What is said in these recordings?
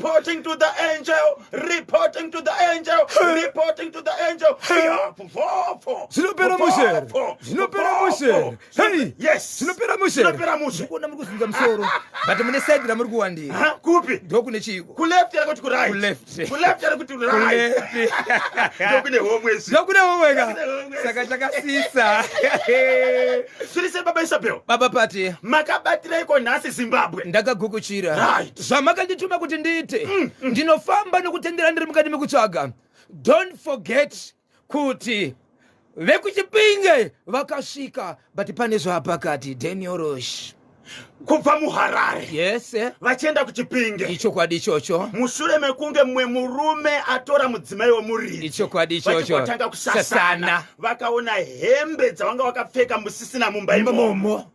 Reporting to the angel, reporting to the angel, reporting to the angel. Zvinopera mushe. Zvinopera mushe. Hey. Yes. Zvinopera mushe. Zvinopera mushe. Ndikuona muri kuzunza musoro. But mune side ramuri kuwandira. Ha, kupi? Ndokune chiiko? Kuleft here kuti kuright? Kuleft. Kuleft here kuti right? Kuleft. Ndokune homwe izvi. Ndokune homwe ka. Ndokune homwe. Saka chakasisa. Zviri sei baba Isabel? Baba Pati. Makabatiraiko nhasi Zimbabwe? Ndakagukuchira. Right. Zvamakandituma kuti ndiite. Ndinofamba nokutendera ndiri mukati mekutsvaga. Don't forget kuti vekuchipinge vakasvika but pane zvapakati Daniel Roche. Kubva muHarare. Yes. Eh? Vachienda kuChipinge. Ichokwadi ichocho. Mushure mekunge mumwe murume atora mudzimai wemuridzi. Ichokwadi ichocho. Vachigotanga kusasana. Vakaona hembe dzavanga vakapfeka musisina mumba imomo.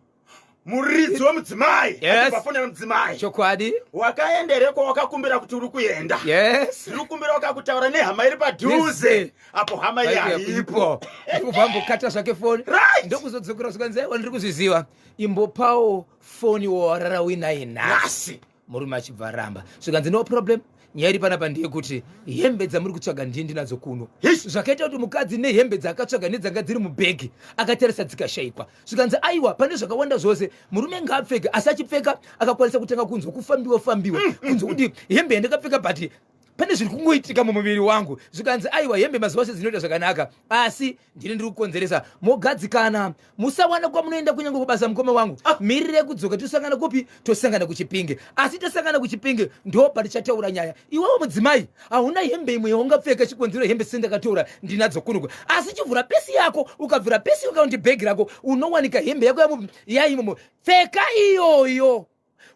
Muridzi wemudzimai Yes. afonera mudzimai. Chokwadi. Wakaendereko wakakumbira kuti uri kuenda. Yes. Ndiri kukumbira wakakutaura nehama iri padhuze. Yes. Apo hama iyi haipo. Ndikubva ambokata zvake foni. Right. Ndokuzodzokera zvikanzi aiwa ndiri kuzviziva. Imbopawo foni warara uinaye nhasi. Murume achibva aramba. Zvikanzi no problem. Nyaya iri panapa ndeyekuti hembe dzamuri kutsvaga ndiye ndinadzo kuno. Yes. Zvakaita kuti mukadzi nehembe dzaakatsvaga nedzanga dziri mubhegi akatarisa dzikashaikwa. Zvikanzi aiwa pane zvakawanda zvose murume ngaapfeke asi achipfeka akakwanisa kutanga kunzwa kufambiwa fambiwa kunzwa kuti hembe yandakapfeka but pane zviri kungoitika mumuviri wangu. Zvikanzi aiwa hembe mazuva ose dzinoita zvakanaka asi ndini ndiri kukonzeresa. Mogadzikana musawana kwamunoenda kunyange kubasa mukoma wangu. Mirire kudzoka tosangana kupi? Tosangana kuChipinge. Asi tasangana kuChipinge ndo patichataura nyaya. Iwewe mudzimai hauna hembe imwe yaungapfeka chikonzero hembe sendakatora ndinadzo kunuku. Asi chivhura pesi yako, ukavhura pesi yako kana bhegi rako unowanika hembe yako yaimomo. Pfeka iyoyo.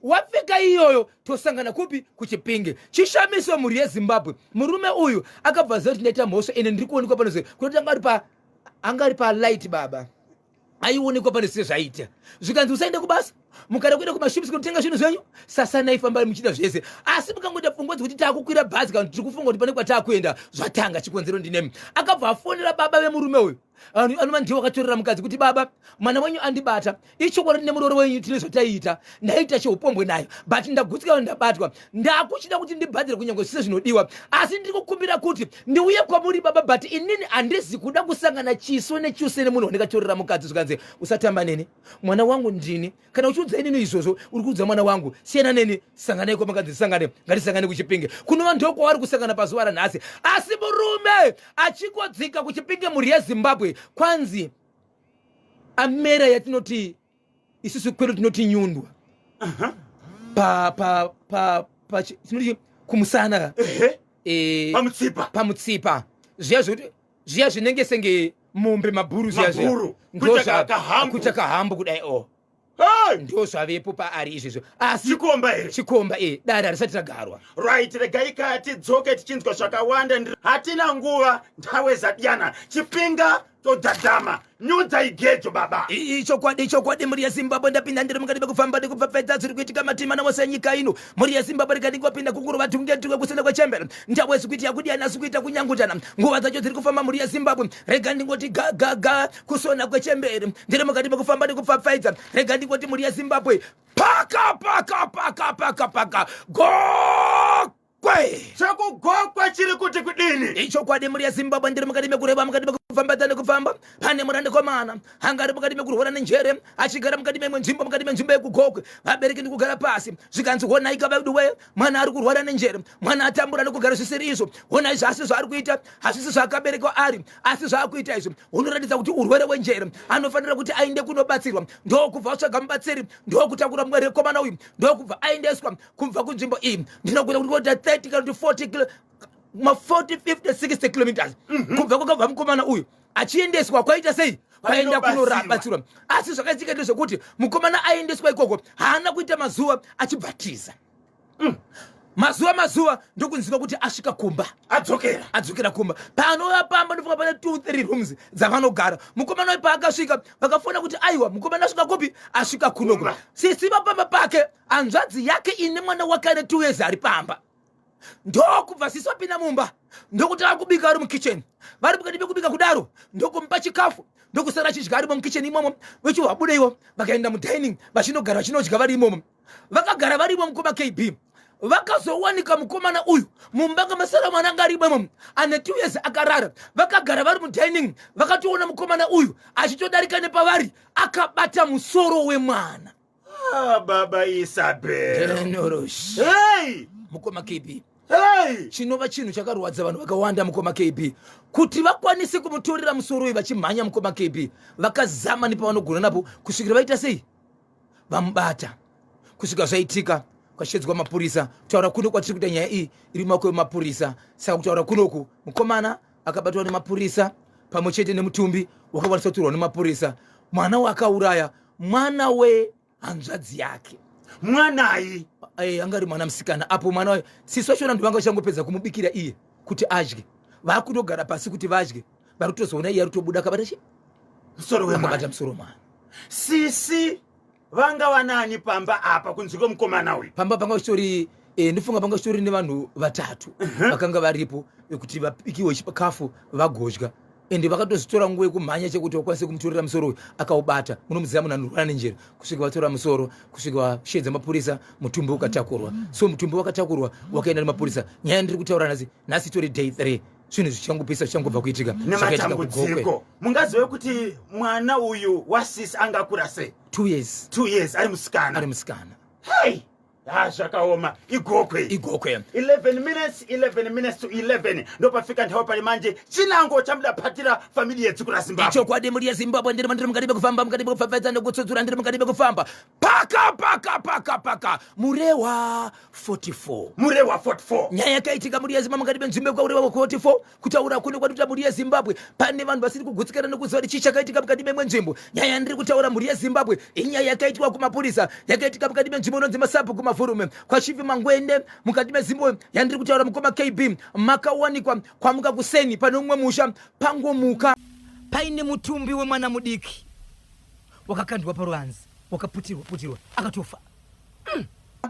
Wapfeka iyoyo tosangana kupi? KuChipinge. Chishamiso mhuri yeZimbabwe. Murume uyu akabva aziva kuti ndaita mhosva ende ndiri kuonekwa pano kunoti anga ari pa light baba. Aionekwa pano sezvaita. Zvikanzi usaende kubasa, mukada kuenda kumashops kunotenga zvinhu zvenyu, sasanai fambai muchiita zvese. Asi mukangoita pfungwa dzekuti takukwira bhazi kana tiri kufunga kuti pane kwatakuenda, zvatanga chikonzero ndinemi. Akabva afonera baba vemurume uyu. Anova ndiwo akatorera mukadzi kuti baba mwana wenyu andibata ichokwadi nemurooro wenyu tine zvataiita ndaita cheupombwe nayo but ndagutsikana ndabatwa ndakuchida kuti ndibhadhire kunyange zvise zvinodiwa asi ndiri kukumbira kuti ndiuye kwamuri baba but inini handizi kuda kusangana chiso nechiso nemunhu wandikatorera mukadzi. Zvikanzi usatamba neni mwana wangu ndini kana uchiudza inini izvozvo uri kuudza mwana wangu siyana neni sanganai kwamakadzi sangane ngatisangane kuChipinge kunova ndokwavari kusangana pazuva ranhasi. Asi murume achingodzika kuChipinge mhuri yeZimbabwe kwanzi amera yatinoti isusu kwedu tinoti nyundwa pa pa pa pa tinoti kumusana pamutsipa pamutsipa zviya zvekuti zviya zvinenge senge mombe mabhuru zviya zviya Mabhuru. Ndo Kuita kahambu. kuita kahambu kudai o Hey! ndo zvavepo paari izvezvo. Asi chikomba here? Chikomba dare harisati ragarwa. Right, regai kaya tidzoke tichinzwa zvakawanda. Hatina nguva ndawezadiyana chipinga todhadhama nyudza igejo baba. Ichokwadi ichokwadi mhuri yeZimbabwe ndapinda ndiri mukati mekufamba ndikupfapfaidza zviri kuitika matima nawose enyika ino. Mhuri yeZimbabwe rikati ngopinda kungurova tunge tunge kusenda kwechembere ndawezi kuita yakudiyana asi kuita kunyangutana nguva dzacho dziri kufamba mhuri yeZimbabwe. Rega ndingoti ga ga ga kusona kwechembere ndiri mukati mekufamba ndikupfapfaidza. Rega ndingoti mhuri yeZimbabwe paka paka paka paka paka gokwe. Chekugokwe chiri kuti kudini? Ichokwadi mhuri yeZimbabwe ndiri mukati mekureva mukati mekufambadza nekufamba pane murandikomana anga ari mukati mekurwara nenjere achigara mukati memwe nzvimbo mukati menzvimbo yekugokwe. Vabereki ndikugara pasi zvikanzi honai kavaduwe mwana ari kurwara nenjere mwana atambura nekugara zvisiri izvo honai zvasi zvaari kuita hazvisi zvaakaberekwa ari asi zvaakuita izvi hunoratidza kuti urwere hwenjere anofanira kuti aende kunobatsirwa. Ndokubva atsvaga mubatsiri ndokutakura mukomana uyu ndokubva aendeswa kubva kunzvimbo iyi ndinogona kuti kuita 30 kana kuti 40 kilo, ma 40 50 60 kilometers kubva kwakabva mukomana uyu achiendeswa kwaita sei kwaenda kunobatsirwa. Asi zvakaitika ndezvekuti mukomana aendeswa ikoko haana kuita mazuva achibvatiza. Mazuva mazuva ndokunzwa kuti asvika kumba. Adzokera. Adzokera kumba. Paanouya pamba ndofunga pane 2 3 rooms dzavanogara. Mukomana uyu paakasvika vakafona kuti aiwa mukomana asvika kupi? Asvika kunoko. Kumba. Sisi vapamba pake hanzvadzi yake ine mwana wake ane 2 years ari pamba. Ndokubva sisi vapinda mumba ndokutanga kubika vari mukitchen. Vari mukati mekubika kudaro ndokumupa chikafu ndokusara achidya arimo mukitchen imomo. Vechibva vabuda ivo vakaenda mudining vachinogara vachinodya vari imomo. Vakagara varimo mukoma KB. Vakazowanika mukomana uyu mumba ngamasara mwana anga arimo imomo ane 2 years akarara. Vakagara vari mudining, vakatoona mukomana uyu achitodarika nepavari akabata musoro wemwana. Ah, baba Isabel. Denorosh. Hey! Mukoma KB. Hey! Chinova chinhu chakarwadza vanhu vakawanda, mukoma KB, kuti vakwanise kumutorera musoro uyu vachimhanya. Mukoma KB, vakazama nepavanogona napo kusvikira vaita sei, vamubata. Kusvika zvaitika, kwashedzwa mapurisa. Kutaura kuno kwatiri kuita, nyaya iyi iri mumaoko emapurisa. Saka kutaura kunoku, mukomana akabatwa nemapurisa pamwe chete nemutumbi wakakwanisa kutorwa nemapurisa. Mwana waakauraya mwana wehanzvadzi yake. Mwanai? Anga ari mwana musikana. Apo mwana wayo, sisi vachona ndovanga vachangopedza kumubikira iye kuti adye, vakutogara pasi kuti vadye, vari kutozoona iye ari kutobuda akabata chi musoro wemwana. Akabata musoro mwana. Sisi vanga vanani pamba apa kunze kwemukomana uyu? Pamba panga chitori ndifunga panga chitori nevanhu vatatu vakanga varipo kuti vapikiwe chikafu vagodya. Ende vakatozitora nguva yekumhanya chekuti vakwanise kumutorera musoro uyu akaubata. Munomuziva munhu anorwara nenjere. Kusvika vatora musoro, kusvika vashedza mapurisa, mutumbi ukatakurwa. So mutumbi wakatakurwa, wakaenda nemapurisa. Nyaya ndiri kutaura nhasi, nhasi itori day 3, zvinhu zvichangopisa, zvichangobva kuitika. Zvakaitika kuGokwe. Nematambudziko, mungazive kuti mwana uyu wasisi angakura sei? 2 years. 2 years, ari musikana? Ari musikana. Hei ha, zvakaoma. IGokwe. IGokwe. 11 minutes, 11 minutes to 11, ndopafika nthawi pali manje chinango chamudaphatira family yedziko la Zimbabwe. Ichokwadi, mhuri yeZimbabwe, ndiri mukati mekufamba, mukati mekupfapfaidza nekutsudzura, ndiri mukati mekufamba paka paka paka paka Murewa 44. Murewa 44. Nyaya yakaitika, mhuri yeZimbabwe, mukati menzvimbo yekwaUrewa 44. Kutaura kuno kwatikuita, mhuri yeZimbabwe, pane vanhu vasiri kugutsikana nekuziva kuti chii chakaitika mukati memwe nzvimbo. Nyaya yandiri kutaura, mhuri yeZimbabwe, inyaya yakaitwa kumapurisa, yakaitika mukati menzvimbo inonzi Masabhuku Mavhurume, kwaChief Mangwende, mukati meZimbabwe. Yandiri kutaura, mukoma KB, makawanikwa kwamuka kuseni pane umwe musha, pangomuka paine mutumbi wemwana mudiki wakakandwa paruvanze, wakaputirwa putirwa, akatofa.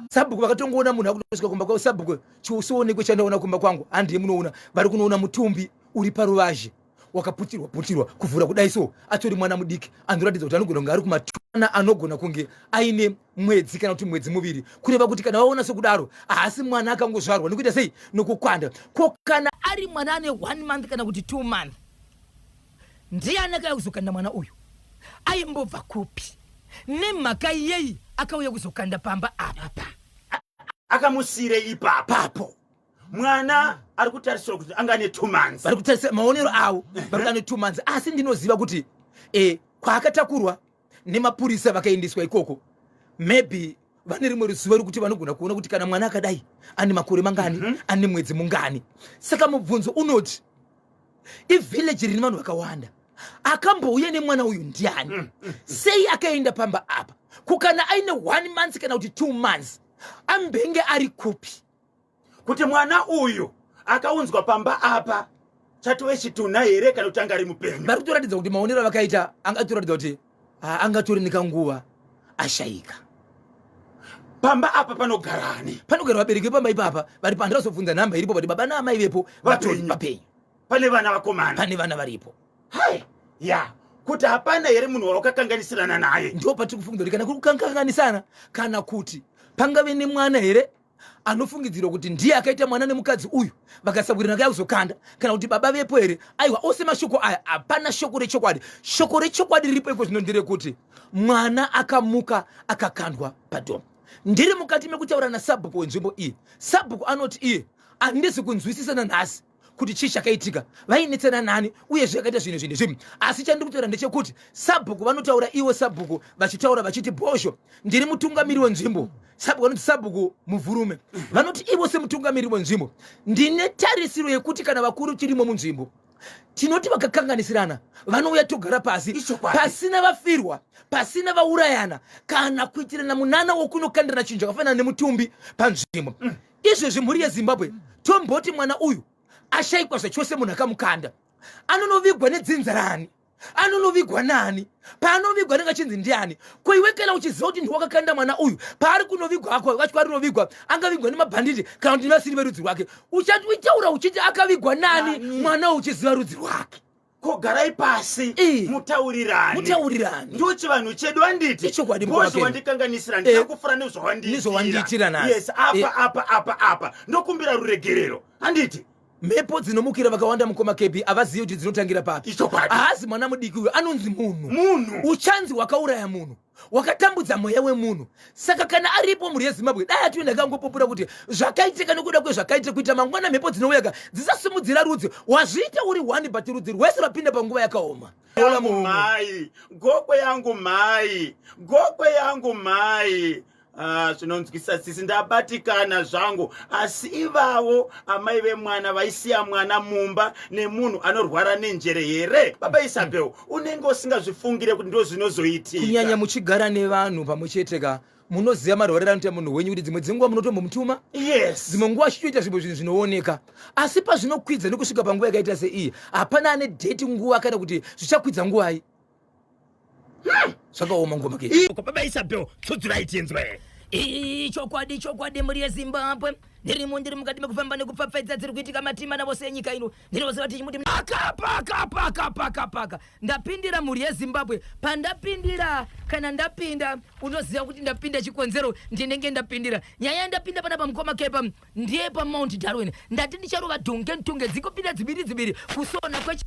Sabhuku vakatongoona munhu akutosvika kumba kwavo. Sabhuku, chiusionekwe chandaona kumba kwangu, handiye munoona vari kunoona mutumbi uri paruvazhe wakaputirwa putirwa, kuvhura kudai so atori mwana mudiki anoratidza kuti anogona kunge ari kumatwana, anogona kunge aine mwedzi kana kuti mwedzi muviri. Kureva kuti kana vaona sokudaro, haasi mwana akangozvarwa nekuita sei, nokukwanda. Ko kana ari mwana ane one month kana kuti 2 month, ndiani akauya kuzokanda mwana uyu? Aimbobva kupi? Nemhaka yei akauya kuzokanda pamba apa? Akamusire ipapa? Papo. Mwana ari kutarisirwa kuti anga ane 2 months. Vari kutarisa maonero avo, vari kuti ane 2 months, asi ndinoziva kuti kwaakatakurwa nemapurisa vakaendeswa ikoko, maybe vane rimwe ruzivo rekuti vanogona kuona kuti kana mwana akadai ane makore mangani, ane mwedzi mungani. Saka mubvunzo unoti, ivillage rine vanhu vakawanda, akambouya nemwana uyu ndiani? Sei akaenda pamba apa? Kukana aine one month kana kuti 2 months, ambenge ari kupi? Kuti mwana uyu akaunzwa pamba apa chatove chitunha here kana kuti anga ari mupenyu? Vari kutoratidza kuti maonero avakaita angatoratidza kuti angatori nekanguva ashayika. Pamba apa panogarani? Panogara vabereki vepamba ipapa vari pandazobvunza nhamba iripo, kuti baba naamai vepo vatori Vapenyu. Vapenyu. Pane vana vakomana? Pane vana varipo. Hai ya, kuti hapana here munhu wawakakanganisirana naye? Ndo patiri kufunga kuti kana kuri kukanganisana, kana kuti pangave nemwana here anofungidzirwa kuti ndiye akaita mwana nemukadzi uyu, vakasabwirana kaya kuzokanda, kana kuti baba vepo here? Aiwa, ose mashoko aya hapana shoko rechokwadi. Shoko rechokwadi riripo iko zvino nderekuti mwana akamuka akakandwa padhomu. Ndiri mukati mekutaura nasabhuku wenzvimbo iyi. Sabhuku anoti iye handisi kunzwisisa nanhasi kuti chii chakaitika, vainetsana nani, uyezve akaita zvinhu zvinhu zvinhu. Asi chandiri kutaura ndechekuti sabhuku vanotaura ivo, sabhuku vachitaura vachiti, "Bhozho, ndiri mutungamiri wenzvimbo." Sabhuku vanoti, Sabhuku Muvhurume vanoti ivo semutungamiri wenzvimbo, "Ndine tarisiro yekuti kana vakuru tirimo munzvimbo, tinoti vakakanganisirana vanouya togara pasi." Ichokwadi. Pasina vafirwa, pasina vaurayana kana kuitirana munana wokunokandirana chinhu chakafanana nemutumbi panzvimbo. Izvezvi, mhuri yeZimbabwe, tomboti mwana uyu ashayikwa zvachose, munhu akamukanda anonovigwa nedzinza rani? Anonovigwa nani? Paanovigwa anenge achinzi ndiani? Ko iwe kana uchiziva kuti ndiwakakanda mwana uyu, paari kunovigwa ako vacho kwaari kunovigwa, angavigwa nemabhanditi kana kuti nevasiri verudzi rwake, uchataura uchiti akavigwa nani? Nani? Mwana uyu uchiziva rudzi rwake. Ko garai pasi Eh. mutaurirane. Mutaurirane. Ndo chivanhu chedu handiti? Ichokwadi, mukoma Boss Ken. wandikanganisira Eh. ndakufura nezvawandiitira. Nezvawandiitira nhasi. Yes, apa Eh. apa apa apa. Ndokumbira ruregerero. Handiti? Mhepo dzinomukira vakawanda mukoma KB havazivi kuti dzinotangira papi. Ichokwadi. Haazi mwana mudiki uyu, anonzi munhu. Munhu. Uchanzi wakauraya munhu, wakatambudza mweya wemunhu. Saka kana aripo mhuri yeZimbabwe, dai atiwe ndakangopupura kuti zvakaitika nekuda kwezvakaita kuita mangwana mhepo dzinouyaka dzisasimudzira rudzi. Wazviita uri one but rudzi rwese rwapinda panguva yakaoma. Ola Yangu munhu. Mhai, gokwe yangu mhai, gokwe yangu mhai. Ah, zvinonzwisa tsitsi, ndabatikana zvangu. Asi ivavo amai vemwana vaisiya mwana mumba nemunhu anorwara nenjere here? Baba Isabel, unenge usingazvifungire kuti ndo zvinozoitika. Kunyanya muchigara nevanhu pamwe chete ka, munoziva marwariro anoita munhu wenyu kuti dzimwe dzenguva munotombomutuma. Yes. Dzimwe nguva achitoita zvimwe zvinhu zvinooneka, asi pazvinokwidza nekusvika panguva yakaita seiyi, hapana ane dheti nguva kana kuti zvichakwidza nguvai. Zvakaoma ngoma ke. Iko baba Isabel, tsudzurai tinzwe. Chokwadi chokwadi mhuri yeZimbabwe, ndirimo ndiri mukati mekufamba nekupfapfaidza dziri kuitika matima navose enyika ino. Ndinoziva kuti chimuti paka paka paka paka paka ndapindira mhuri yeZimbabwe. Pandapindira kana ndapinda unoziva kuti ndapinda chikonzero ndinenge ndapindira nyaya yandapinda panapa mukoma kepa ndiye paMount Darwin. Ndati ndicharova dhonge ntunge dzikopinda dzibiri dzibiri kusona kwechi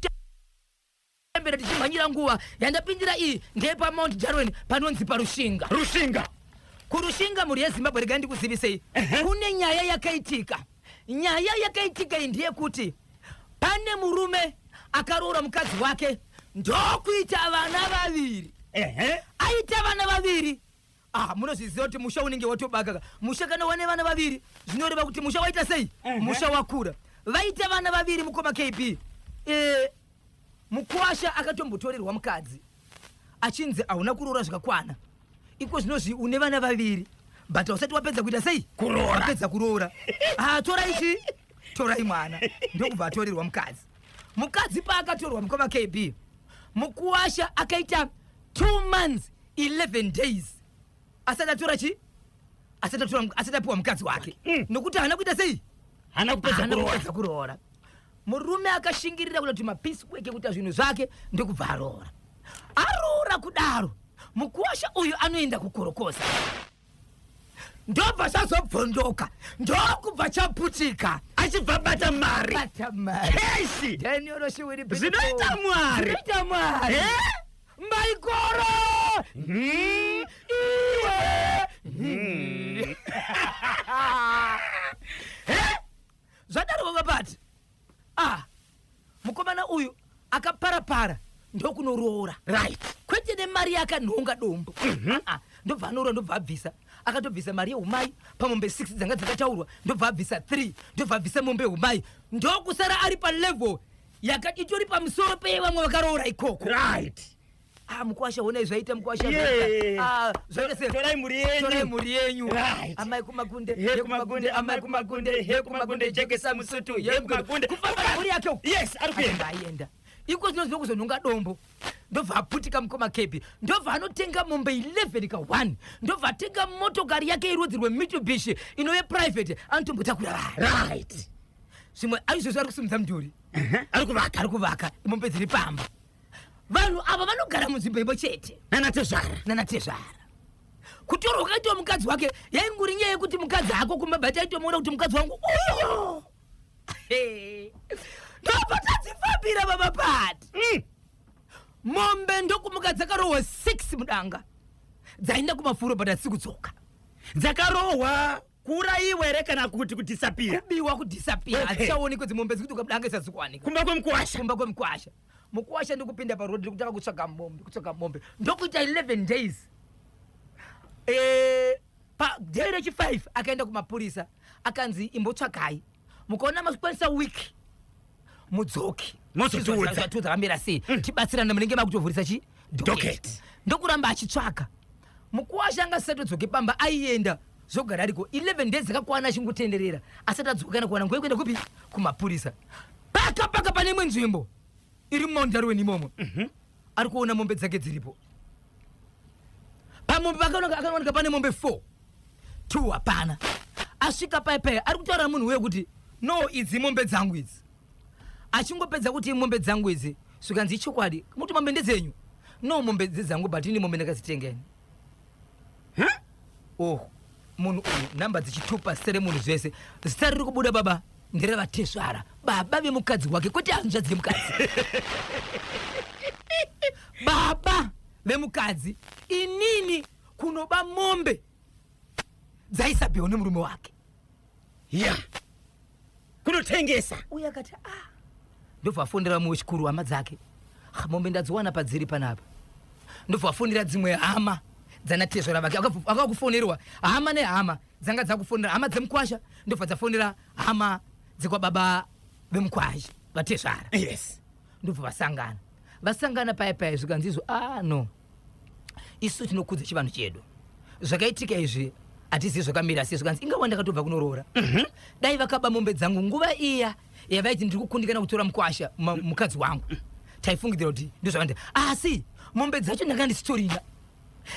mbere tichimhanyira nguva yandapindira iyi ndepaMount Darwin panonzi paRushinga. Rushinga. KuRushinga mhuri yeZimbabwe, regai ndikuzivisei, kune nyaya yakaitika. Nyaya yakaitika iyi ndeyekuti pane murume akaroora mukadzi wake ndokuita vana vaviri. Aita vana vaviri, ah, munozviziva kuti musha unenge watobaka ka. Musha kana wane vana vaviri zvinoreva kuti musha waita sei? Musha wakura. Vaita vana vaviri mukoma KB, mukwasha akatombotorerwa mukadzi achinzi hauna kuroora zvakakwana, iko zvinozvi une vana vaviri but hausati wapedza kuita sei? Kuroora. Wapedza kuroora. Ah, torai chi torai mwana. Ndokubva atorerwa mukadzi. Mukadzi paakatorwa mukoma KB, mukuwasha akaita 2 months 11 days asati atora chi asati atora asati apiwa mukadzi wake, nokuti haana kuita sei? Hana kupedza Haana kuroora. kupedza kuroora. Murume akashingirira kuda kuti mapeace work kuita zvinhu zvake, ndokubva aroora. Aroora kudaro, mukuwasha uyu anoenda kukorokoza, ndobva zvazobvondoka, ndokubva chaputika. Achibva bata mari. Bata mari. Keshi. Daniel Shiwiri. Zvinoita Mwari. Zvinoita Mwari. Eh? Maikoro. Iwe. Eh? Zvadaro vavabati, ah, mukomana uyu akaparapara ndokunoroora. Kwete nemari yakanhonga dombo. Ah, ah, ndobva anoroora, ndobva abvisa, akatobvisa mari yeumai pamombe 6 dzanga dzakataurwa, ndobva abvisa 3, ndobva abvisa mombe yeumai, ndokusara ari palevel yakati itori pamusoro peyevamwe vakaroora ikoko. Ah, mukwasha, honai zvaita mukwasha. Ah, zvaita sei? Torai mhuri yenyu. Torai mhuri yenyu. Amai kumakunde, He kumakunde, amai kumakunde, he kumakunde, jekesa musutu, he kumakunde. Kufamba mhuri yake uku. Yes, ari kuenda. Aenda iko zvino zvinokuzonhonga dombo, ndobva aputika mukoma Kepi, ndobva anotenga mombe 11 ka 1, ndobva atenga motokari yake yerudzi rweMitsubishi inove private, anotombotakura vanhu. Zvimwe aizvozvo ari kusimudza mudhuri. Ari kuvaka. Ari kuvaka, mombe dziri pamba. Vanhu ava vanogara munzvimbo imwe chete. Nanatezvara. Nanatezvara. Kutorwa kwakaitwa mukadzi wake yainguri nyaya yekuti mukadzi hako kumba, but aitomuona kuti mukadzi wangu uyo. Ndobva tadzifambira baba pati. Mombe ndokumuka dzakarohwa 6 mudanga, dzaenda kumafuro but hadzisi kudzoka. Dzakarohwa kuurayiwa here kana kuti kudisappear? Kubiwa, kudisappear. Hadzichaonekwe dzimombe dzikuti mudanga isati kuwanika. Kumba kwemukuwasha. Kumba kwemukwasha. Mukuwasha ndikupinda paroad ndikutanga kutsvaga mombe, kutsvaga mombe, ndokuita 11 days. Paday rechi5 akaenda kumapurisa, akanzi imbotsvagai, mukaona makwanisa week mudzoki. Mozotiudza. Tiudza akamira sei, tibatsirane, munenge makutovhurisa chi Docket. Ndokuramba achitsvaka. Mukuwasha anga asatodzoke pamba, aienda zvogara ariko 11 days dzakakwana achingotenderera asati adzoka kana kuwana nguva yekuenda kupi? Kumapurisa. Paka paka pane imwe nzvimbo iri muMount Darwin imomo, ari kuona mombe dzake dziripo. Pamombe akaoneka pane mombe 4, 2 hapana. Asvika paya paya ari kutaura munhu uye kuti no, idzi mombe dzangu idzi. Achingopedza kuti mombe dzangu idzi, Zvikanzi ichokwadi, muti mombe ndedzenyu? No, mombe dzedzangu, but ini mombe ndakadzitenga ini. Oh, munhu uyu nhamba dzichitupa zita remunhu zvese, zita riri kubuda baba nderevatezvara, baba vemukadzi wake, kwete hanzvadzi yemukadzi. Baba vemukadzi, inini kunoba mombe dzaisabhiwa nemurume wake. Ya, kunotengesa. Uye akati ah, ndobva afondera vamwe wechikuru, hama dzake. Ah, mombe ndadziwana padziri panapa. Ndobva afondera dzimwe hama dzanatezvara vake. Akakufonerwa hama nehama dzanga dzakufonera hama dzemukwasha, ndobva dzafonera hama dzekwababa vemukwasha, vatezvara. Ndobva vasangana, vasangana paya paya, zvikanzi izvo, ah no, isu tinokudza chivanhu chedu, zvakaitika izvi hatizivi zvakamira sei. Zvikanzi ingawa ndakatobva kunoroora. Dai vakaba mombe dzangu nguva iya yavaiti ndiri kukundikana kutora mukwasha, mukadzi wangu, taifungidzira kuti ndozvavanda, asi mombe dzacho ndanga ndisitorina,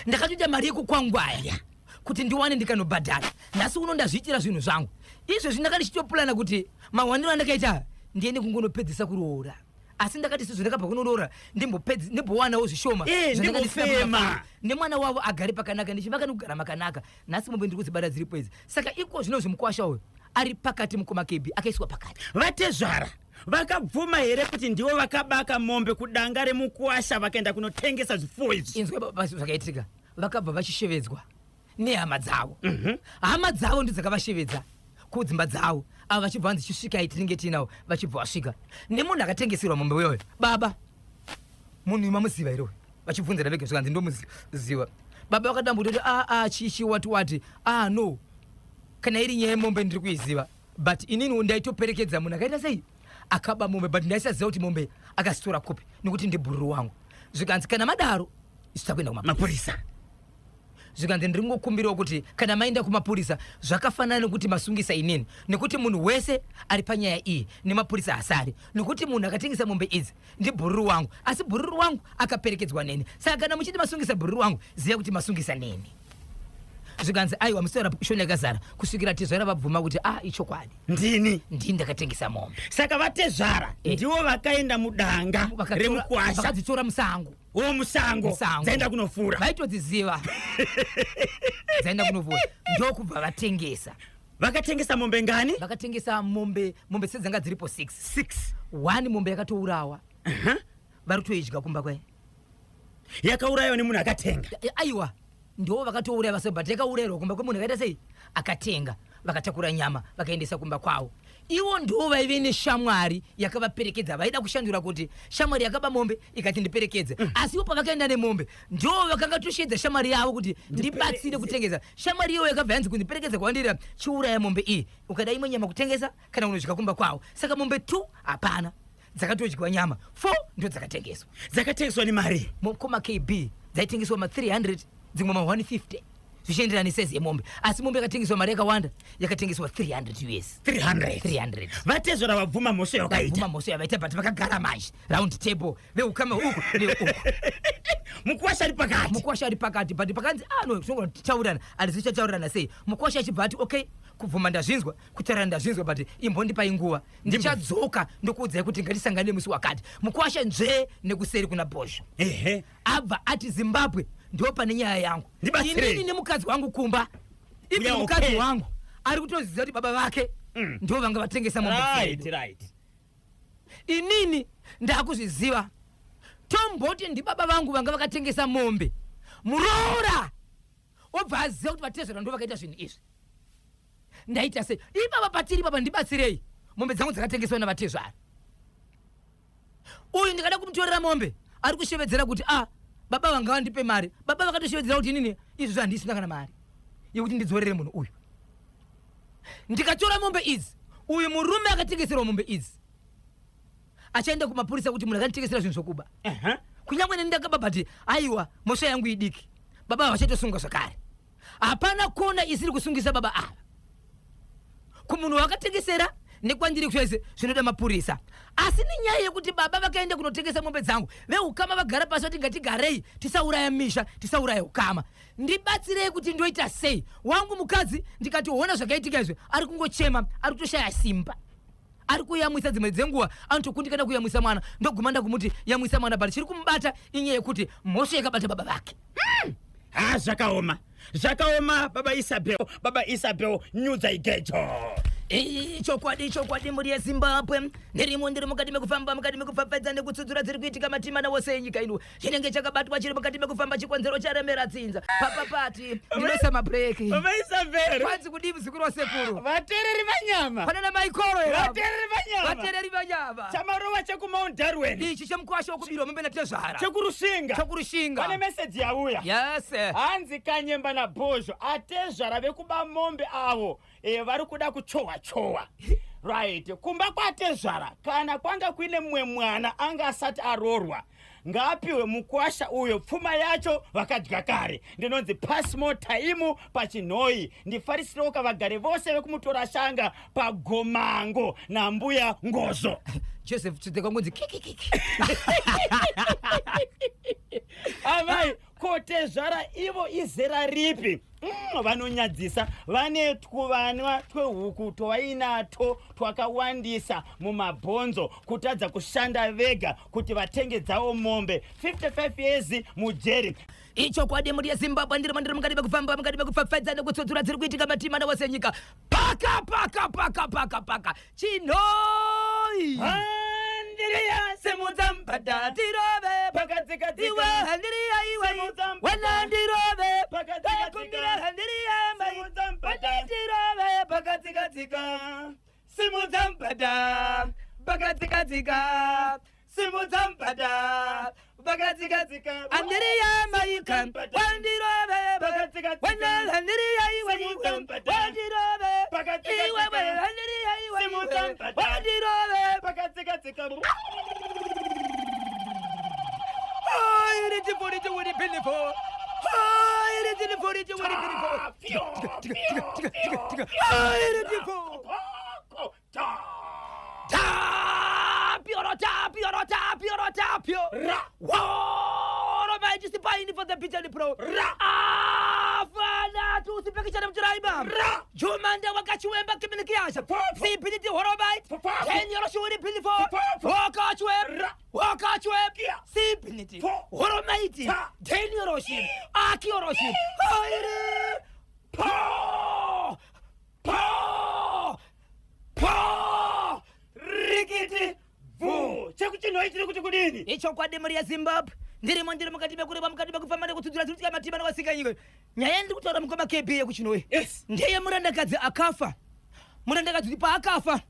ndakatoita mari yekukwangwaya kuti ndiwane ndikanobhadhara. Nhasi uno ndazviitira zvinhu zvangu izvezvi, ndanga ndichitopulana kuti mawaniro andakaita ndiende kungonopedzisa kuroora, asi ndakati sezvo ndakabva kunoroora ndimbowanawo zvishoma zvandanga ndisina. Ndimbofema. Nemwana wavo agare pakanaka, ndichivaka nekugara makanaka. Nhasi mombe ndiri kudzibata dziripo idzi. Saka iko zvino zvimukwasha uyu ari pakati, mukoma Kebi, akaiswa pakati. Vatezvara vakabvuma here kuti ndivo vakabaka mombe kudanga remukwasha vakaenda kunotengesa zvifuwo izvi? Inzwa baba, zvakaitika, vakabva vachishevedzwa nehama dzavo. Hama dzavo ndidzo dzakavashevedza kudzimba dzavo, ava vachibva vanzi chisvikai, tinenge tiinawo. Vachibva vasvika nemunhu akatengeserwa mombe uyoyo. Baba, munhu uyu mamuziva here uyu? Vachibvunzira vega, zvikanzi ndomuziva. Baba vakadamba kutoti a a chichi wati wati. Ah no, kana iri nyaya yemombe ndiri kuiziva, but inini ndaitoperekedza munhu akaita sei, akaba mombe, but ndaisaziva kuti mombe akasitora kupi nekuti ndibhururu wangu. Zvikanzi kana madaro isu takuenda kumapurisa. Mapurisa. Zvikanzi ndiri ngokumbirawo kuti kana maenda kumapurisa zvakafanana nekuti masungisa inini, nekuti munhu wese ari panyaya iyi nemapurisa hasari, nekuti munhu akatengesa mombe idzi ndibhururu wangu, asi bhururu wangu akaperekedzwa neni. Saka kana muchiti masungisa bhururu wangu, ziva kuti masungisa neni. Zvikanzi aiwa, musitaura shona yakazara, kusvikira tezvara vabvuma kuti a ichokwadi. Ndini. Ndini ndakatengesa mombe. Saka vatezvara ndivo vakaenda mudanga remukwasha. Vakadzitora musango. Wo musango. Musango. Dzaenda kunofura. Vaitodziziva dzaenda kunofura, ndokubva vatengesa. Vakatengesa mombe ngani? Vakatengesa mombe sedzanga dziripo 6. 6. One mombe yakatourawa, vari kutoidya kumba kwaye. Yakaurayiwa nemunhu akatenga? Aiwa, ndo vakatouraya vase, but yakaurayirwa kumba kwemunhu akaita sei, akatenga. Vakatakura nyama vakaendesa kumba kwavo. Ivo ndo vaive neshamwari yakavaperekedza. Vaida kushandura kuti shamwari yakaba mombe ikati ndiperekedze, asi ivo pavakaenda nemombe ndo vakanga toshedza shamwari yavo kuti ndibatsire kutengesa. Shamwari iyoyo yakabva yanzi kundiperekedza kwandira, chiuraya mombe iyi, ukada imwe nyama kutengesa kana unodya kumba kwavo. Saka mombe 2 hapana, dzakatodyiwa nyama. 4 ndo dzakatengeswa. Dzakatengeswa nemari? Mukoma KB, dzaitengeswa ma300, dzimwe ma150, zvichienderana nesaizi yemombe, asi mombe yakatengeswa mari yakawanda yakatengeswa 300 US. 300? 300. Vatezvara vabvuma mhosva yavakaita? Vabvuma mhosva yavaita, but vakagara manje round table, veukama uku neuku. Mukwasha ari pakati. Mukwasha ari pakati, but pakanzi ah no, tinogona kutaurirana, handisi tichataurirana sei? Mukwasha achibva ati okay, kubvuma ndazvinzwa, kutaurana ndazvinzwa, but imbondipai nguva, ndichadzoka ndokuudzai kuti ngatisangane musi wakati. Mukwasha nzvee nekuseri kuna bhozho. Abva ati Zimbabwe ndo pane nyaya yangu. Ndibatsirei. Inini nemukadzi wangu kumba, even mukadzi wangu ari kutoziva kuti baba vake ndo vanga vatengesa mombe dzedu. Inini ndakuzviziva, tomboti ndibaba vangu vanga vakatengesa mombe, muroora obva aziva kuti vatezvera ndo vakaita zvinhu izvi, ndaita sei? Ipapa patiri papa, ndibatsirei, mombe dzangu dzakatengeswa navatezvara. Uyu ndikada kumutorera mombe ari kushevedzera kuti a baba vanga vandipe mari. Baba vakatoshevedzera kuti inini izvozvo handisina kana mari yekuti ndidzorere munhu uyu. Ndikatora mombe idzi, uyu murume akatengeserwa mombe idzi achaenda kumapurisa kuti munhu akanditengesera zvinhu zvokuba. Kunyange neni ndakaba, but aiwa, mhosva yangu idiki, baba ava vachatosungwa zvakare. Hapana kona isiri kusungisa baba ava, kumunhu wakatengesera nekwandiri, kwese zvinoda mapurisa. Asi nenyaya yekuti baba vakaenda kunotengesa mombe dzangu, veukama vagara pasi vati ngatigarei, tisauraya misha, tisauraya ukama, ndibatsirei kuti ndoita sei? Wangu mukadzi ndikati hona zvakaitika izvi, ari kungochema, ari kutoshaya simba. Ari kuyamwisa dzimwe dzenguva anotokundikana kuyamwisa mwana, ndoguma ndakumuti yamwisa mwana, but chiri kumubata inyaya yekuti mhosva yakabata baba vake. Ha, zvakaoma, zvakaoma. Baba Isabel, baba Isabel, nyudza igejo. Chokwadi, chokwadi, mhuri yeZimbabwe, ndirimo, ndiri mukati mekufamba, mukati mekupfapfaidza nekutsudzura dziri kuitika matimana wose enyika ino. Chinenge chakabatwa chiri mukati mekufamba, chikonzero charemera dzinza papapati, ndinoisa mabhureki. Baba Isabel. Kwanzi kudii, muzukuru wasekuru? Vateereri vanyama. Panana maikoro here apa? Vateereri vanyama. Vateereri vanyama. Chamarova chekuMount Darwin. Ichi chemukwasha wokubirwa mombe natezvara. Chekurushinga. Chekurushinga. Pane meseji yauya. Yes. Hanzi Kanyemba naBhozho, atezvara vekuba mombe avo vari kuda kuchohwa chohwa. Right, kumba kwatezvara kana kwanga kuine mumwe mwana anga asati aroorwa, ngaapiwe mukwasha uyo, pfuma yacho vakadya kare. Ndinonzi Pasmo Taimu paChinhoi. Ndifarisiroka vagari vose vekumutora shanga paGomango nambuya Ngozo. Joseph Chidzekangonzi kikikiki. Amai, ko tezvara ivo izera ripi? Vanonyadzisa, vane twuvanwa twehuku twainato twakawandisa mumabhonzo, kutadza kushanda vega kuti vatenge dzawo mombe. 55 years mujeri. Ichokwadi, mhuri yeZimbabwe, ndiri mandiri mukati mekufamba, mukati mekupfapfaidza nekutsudzura dziri kuitika matimana wose enyika. Paka paka paka paka paka Chinhoi. Andiriya. Simudza mbada tirove. Pakadzikadzika. Iwe handiriya iwe. Simudza mbada. Wena ndirove. Pakadzikadzika. Kumbira handiriya mai. Simudza mbada. Wena ndirove pakadzikadzika. Simudza mbada pakadzikadzika. Simudza mbada pakadzikadzika. Andiriya maika. Wandirove. Pakadzikadzika. Wena handiriya iwe iwe. Simudza mbada. Wandirove. Pakadzikadzika. Iwe we handiriya iwe Simudza iwe. mbada. Wandirove. Pakadzikadzika. Tapio, tapio, tapio, tapio. Ra. Woro maitisipaini for the bitter pro. Ra. Afana tusipekishana mchiraima. Ra. Jumanda wakachiwemba kiminikiasha. Popo. Sipiniti horobait. Popo. Ten yoro shuwiri pili fo. Popo. Wakachwem. Ra. Wakachwem. Kia. Sipiniti. Po. Horomaiti. Ta. Ten yoro shi. Aki yoro shi. Aire. Po. Po. Po. Rikiti bvu. Chekuchinhoi chiri kuti kudini? Ichokwadi, mhuri yeZimbabwe, ndirimo, ndiri mukati mekureba, mukati mekufamba nekutsudzura dziri matima newasika nyika. Nyaya yandiri kutaura, mukoma KB, yekuChinoi ndeye murandakadzi akafa. Murandakadzi kuti paakafa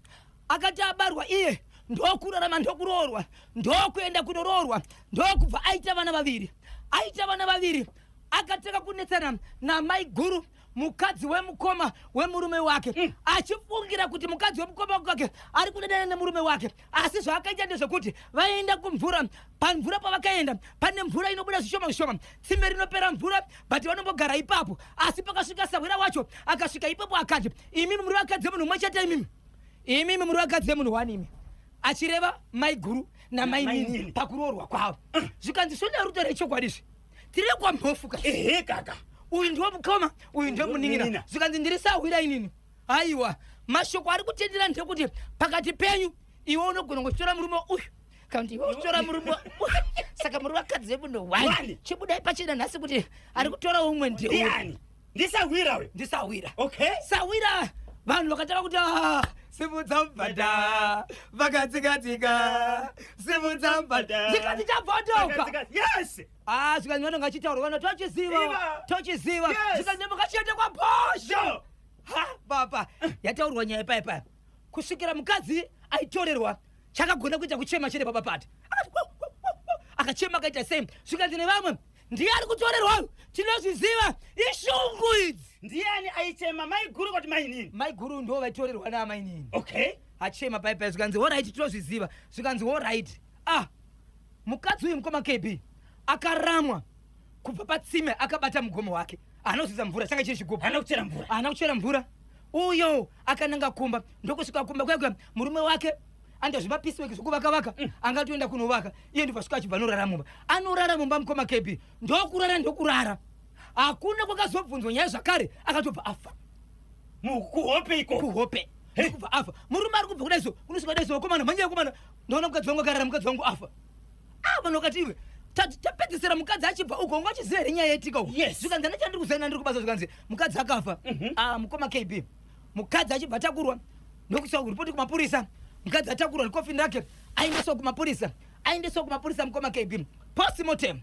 akati abarwa iye, ndokurarama, ndokuroorwa, ndokuenda kunoroorwa, ndokubva aita vana vaviri. Aita vana vaviri, akatanga kunetsana namai guru, mukadzi wemukoma wemurume wake, achifungira kuti mukadzi wemukoma wake ari kudanana nemurume wake. Asi zvaakaita ndezvekuti vaenda kumvura. Pamvura pavakaenda pane mvura inobuda zvishoma zvishoma, tsime rinopera mvura, but vanombogara ipapo. Asi pakasvika sahwira wacho, akasvika ipapo akati, "Imimi muri vakadzi vemunhu mumwe chete, imimi, imimi muri vakadzi vemunhu wani imi," achireva mai guru namainini. Namainini. Pakuroorwa kwavo zvikanzi, "Svoda rechokwadi izvi, tiri kwamhofu ka." Ehe kaka. Uyu ndiwo mukoma, uyu ndiwo munin'ina. Munin'ina. Zvikanzi, "Ndiri sahwira inini. Aiwa, mashoko ari kutendera ndekuti pakati penyu iwe unogona kuchitora murume uyu kana kuti iwe uchitora murume uyu, saka muri vakadzi vemunhu Wani. wani. Chibudai pachena nhasi kuti ari kutora umwe ndiwe." Ndiani? Ndisahwira we. Ndisahwira. Okay. Sahwira, vanhu vakatanga kuti, "Ah, simudza mubhadha vakatsikatsika, simudza mubhadha." Zvikanzi chabvotoka. Pakadzika- Yes. Ah, zvikanzi vanonga achitaurwa vana tochiziva. Iva. Tochiziva. Yes. Zvikanzi mukachienda kwaBhosho. Yo. Ha, baba, yataurwa nyaya paya paya kusvikira mukadzi aitorerwa chakagona kuita kuchema chete. Baba pati akati, "Wo, wo, wo, wo." Akachema akaita sei. Zvikanzi nevamwe, "Ndiye ari kutorerwa, tinozviziva, ishungu idzi." Ndiani aichema, mai guru kuti mainini? Mai guru ndo vaitorerwa naamainini. Okay. Achema paya paya, zvikanzi, "Alright, tinozviziva." Zvikanzi, "Alright." Ah, mukadzi uyu, mukoma KB, akaramwa kubva patsime akabata mugomo wake, anozvidza mvura changa chiri chigubhu. Haana kuchera mvura. Haana kuchera mvura. Uyo akananga kumba, ndokusvika kumba kwekwe murume wake anda zvimapisiweki zvokuvaka-vaka, angatoenda kunovaka iye, ndobva svika achibva anorara mumba. Anorara mumba, mukoma KB, ndokurara, ndokurara, hakuna kwakazobvunzwa nyaya zvakare, akatobva afa. Kuhope iko. Kuhope. Ndikubva afa. Murume ari kubva kudai so, unosvika kudai so, vakomana, mhanyai vakomana. Ndaona mukadzi wangu akarara, mukadzi wangu afa. Ah, vanhu vakati iwe tapedzesera mukadzi achibva uko wanga uchiziva here nyaya yaitika uko? Yes. Zvikanzi handina chandiri kuziva ndiri kubasa zvikanzi mukadzi akafa. Ah, mukoma KB. Mukadzi achibva atakurwa ndokuiswa ripoti kumapurisa. Mukadzi atakurwa nekofini rake aendeswa kumapurisa. Aendeswa kumapurisa mukoma KB. Postmortem.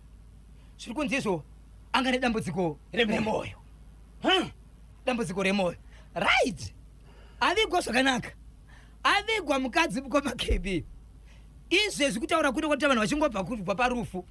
Zviri kunzi izvo anga nedambudziko remoyo. Huh? Dambudziko remoyo. Right. Avigwa zvakanaka. Avigwa mukadzi mukoma KB. Izvezvi kutaura kuno kwati vanhu vachingobva kubva parufu.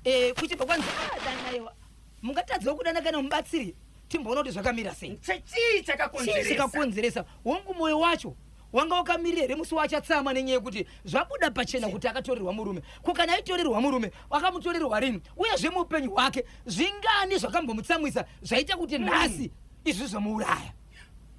Eh, kuchibva kwanzi ah danaiwa. Mungatadzawo kudana kana mubatsiri timboona kuti zvakamira sei. Chii Chii chakakonzeresa? chakakonzeresa? Hongu moyo wacho wanga wakamirira here musi wachatsamwa nenyaya yekuti zvabuda pachena kuti akatorerwa murume. Ko kana aitorerwa murume, wakamutorerwa rini? Uyezve muupenyu hwake zvingani zvakambomutsamwisa zvaita kuti nhasi izvi zvomuuraya?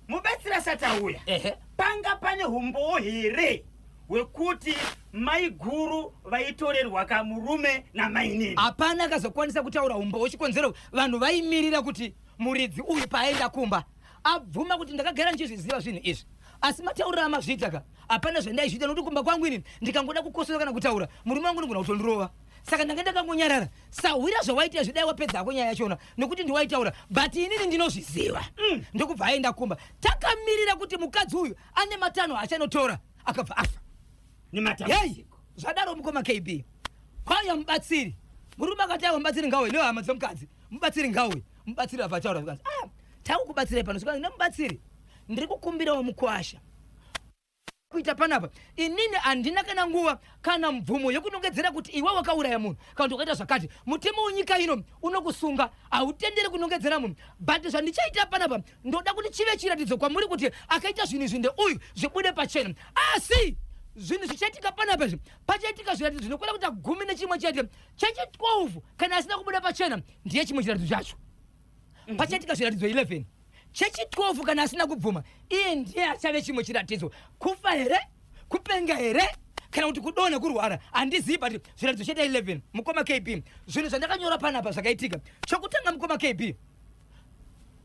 Mubatsiri asati auya. Ehe. Panga pane humbowo here hwekuti maiguru vaitorerwa kamurume namainini? Hapana akazokwanisa kutaura humbowo chikonzero vanhu vaimirira kuti muridzi uyu paaenda kumba abvuma kuti ndakagara ndichizviziva zvinhu izvi, asi matauriro amazviita ka hapana zvandaizviita nokuti kumba kwangu ini ndikangoda kukosora kana kutaura murume wangu unogona kutondirova, saka ndanga ndakangonyarara. Sahwira zvawaita izvi dai wapedza hako nyaya yachona nokuti ndiwaitaura, but inini ndinozviziva. Ndokubva aenda kumba takamirira kuti mukadzi uyu ane matanho achanotora, akabva afa. Nematambudziko. Zvadaro mukoma KB, kwauya mubatsiri. Murume akati aiwa mubatsiri ngauye nehama dzemukadzi, mubatsiri ngauye. Mubatsiri abva ataura zvikanzi ah, takukubatsirai pano. Zvikanzi nemubatsiri, ndiri kukumbirawo mukwasha kuita panapa, inini handina kana nguva kana mvumo yekunongedzera kuti iwe wakauraya munhu kana kuti wakaita zvakati. Mutemo wenyika ino unokusunga, hautenderi kunongedzera munhu, but zvandichaita panapa ndoda kuti chive chiratidzo kwamuri kuti akaita zvinhu izvi ndeuyu, zvibude pachena. Asi zvinhu zvichaitika panapa izvi, pachaitika zviratidzo zvinokwana kuita 11 chete. Chechi 12 kana asina kubuda pachena ndiye chimwe chiratidzo chacho. Pachaitika zviratidzo 11, chechi 12 kana asina kubvuma iye ndiye achave chimwe chiratidzo. Kufa here, kupenga here, kana kuti kudonha, kurwara, handizivi, but zviratidzo chaita 11. Mukoma KB, zvinhu zvandakanyora panapa zvakaitika. Chokutanga mukoma KB,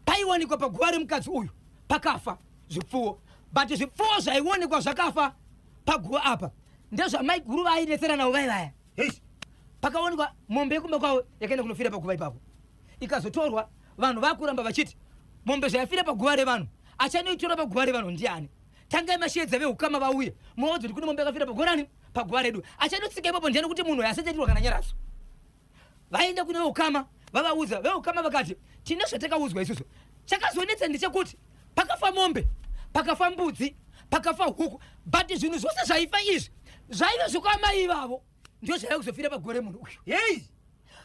paiwanikwa paguva remukadzi uyu pakafa zvipfuwo, but zvipfuwo zvaionekwa zvakafa paguva apa ndezvamaiguru vaainetsera navo vai vaya. Pakaonekwa mombe yekumba kwavo yakaenda kunofira paguva ipapo, ikazotorwa. Vanhu vakuramba vachiti mombe zvayafira paguva revanhu, achanoitora paguva revanhu ndiani? Tangai masheedza veukama vauye muvaudze kuti kune mombe yakafira paguva rani, paguva redu. Achanotsika ipapo ndiani kuti munhu asati aitirwa kana nyaradzo? Vaenda kune veukama vavaudza, veukama vakati tine zvatakaudzwa isusu. Chakazonetsa ndechekuti pakafa mombe, pakafa mbudzi, pakafa huku, but zvinhu zvose zvaifa izvi zvaive zvekwamai ivavo, ndio zvaive kuzofira paguva remunhu uyu. Hei!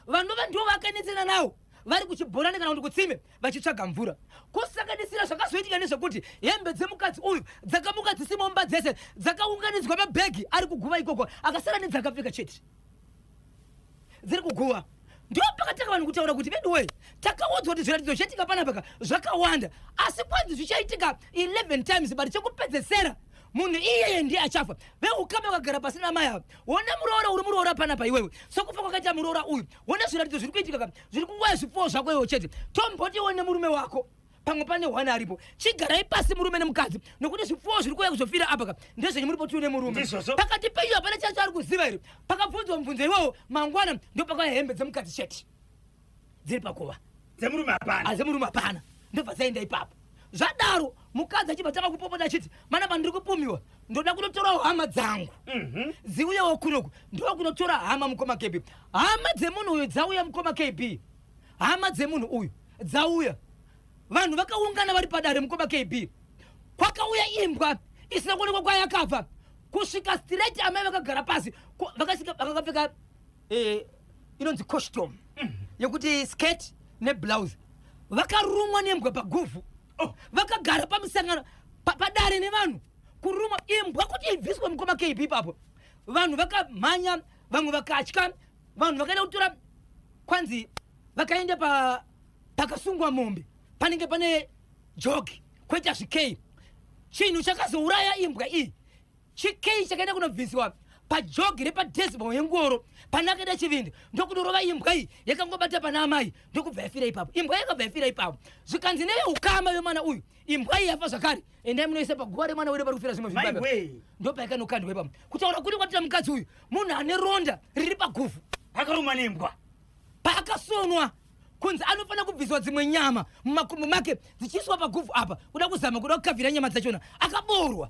Vanova ndivo vakanetsana nawo vari kuchibhorani kana kuti kutsime vachitsvaga mvura. Kusanganisira zvakazoitika ndezvekuti hembe dzemukadzi uyu dzakamuka dzisimo mumba dzese, dzakaunganidzwa mabhegi ari kuguva ikoko, akasara nedzakapfeka chete dziri kuguva. Ndipo pakatanga vanhu kutaura kuti veduwe, takaudzwa kuti zviratidzo zvichaitika panapa zvakawanda, asi kwanzi zvichaitika 11 times, but chekupedzesera munhu iyeye ndiye achafa. Veukama vakagara pasina mai ava, wona muroora uri muroora panapa iwewe, sokufa kwakaita muroora uyu, wona zviratidzo zviri kuitika ka zviri kunguva yezvipfuwo zvako iwe chete, tomboti iwe nemurume wako pamwe pane hwana aripo, chigarai pasi murume nemukadzi, nokuti zvipfuwo zviri kuuya kuzofira apa ka ndezvenyu muri potiwo nemurume. Ndizvozvo. Pakati penyu hapana chacho ari kuziva here? Pakabvunzwa mubvunzo iwowo, mangwana ndopakauya hembe dzemukadzi chete dziri pakuva, dzemurume hapana. Dzemurume hapana, ndobva dzaenda ipapo. Zvadaro mukadzi achibva tanga kupopota achiti manapa ndiri kupumiwa, ndoda kunotorawo hama dzangu dziuyewo kunoku. Ndokunotora hama mukoma KB, hama dzemunhu uyu dzauya mukoma KB, hama dzemunhu uyu dzauya, vanhu vakaungana vari padare mukoma KB. Kwakauya imbwa isina kuonekwa kwayakabva, kusvika straight amai vakagara pasi, vakapfeka inonzi costume yekuti skirt neblouse, vakarumwa nembwa paguvhu. Vakagara pamusangano padare nevanhu, kurumwa imbwa kuti ibviswe mukoma KB ipapo. Vanhu vakamhanya, vamwe vakatya, vanhu vakaenda kutora, kwanzi vakaenda pakasungwa mombe panenge pane jogi kwoita zvikei. Chinhu chakazouraya imbwa iyi chikei chakaenda kunobviswa Pajogi repadhesibho yengoro pane akaita chivindi ndokunorova imbwa iyi yakangobata pana amai ndokubva yafira ipapo. Imbwa yakabva yafira ipapo, zvikanzi neveukama vemwana uyu, imbwa iyi yafa zvakare, endai munoisa paguva remwana wedu pari kufira zvimwe zvimbwa. Maiwe. Ndopayakanokandwa ipapo. Kutaura kuri kwatita mukadzi uyu, munhu ane ronda riri paguvhu. Akarumwa nembwa. Paakasonwa kunzi anofanira kubviswa dzimwe nyama mumakumbo make dzichiiswa paguvhu apa, kuda kuzama kuda kukavhira nyama dzachona, akaboorwa.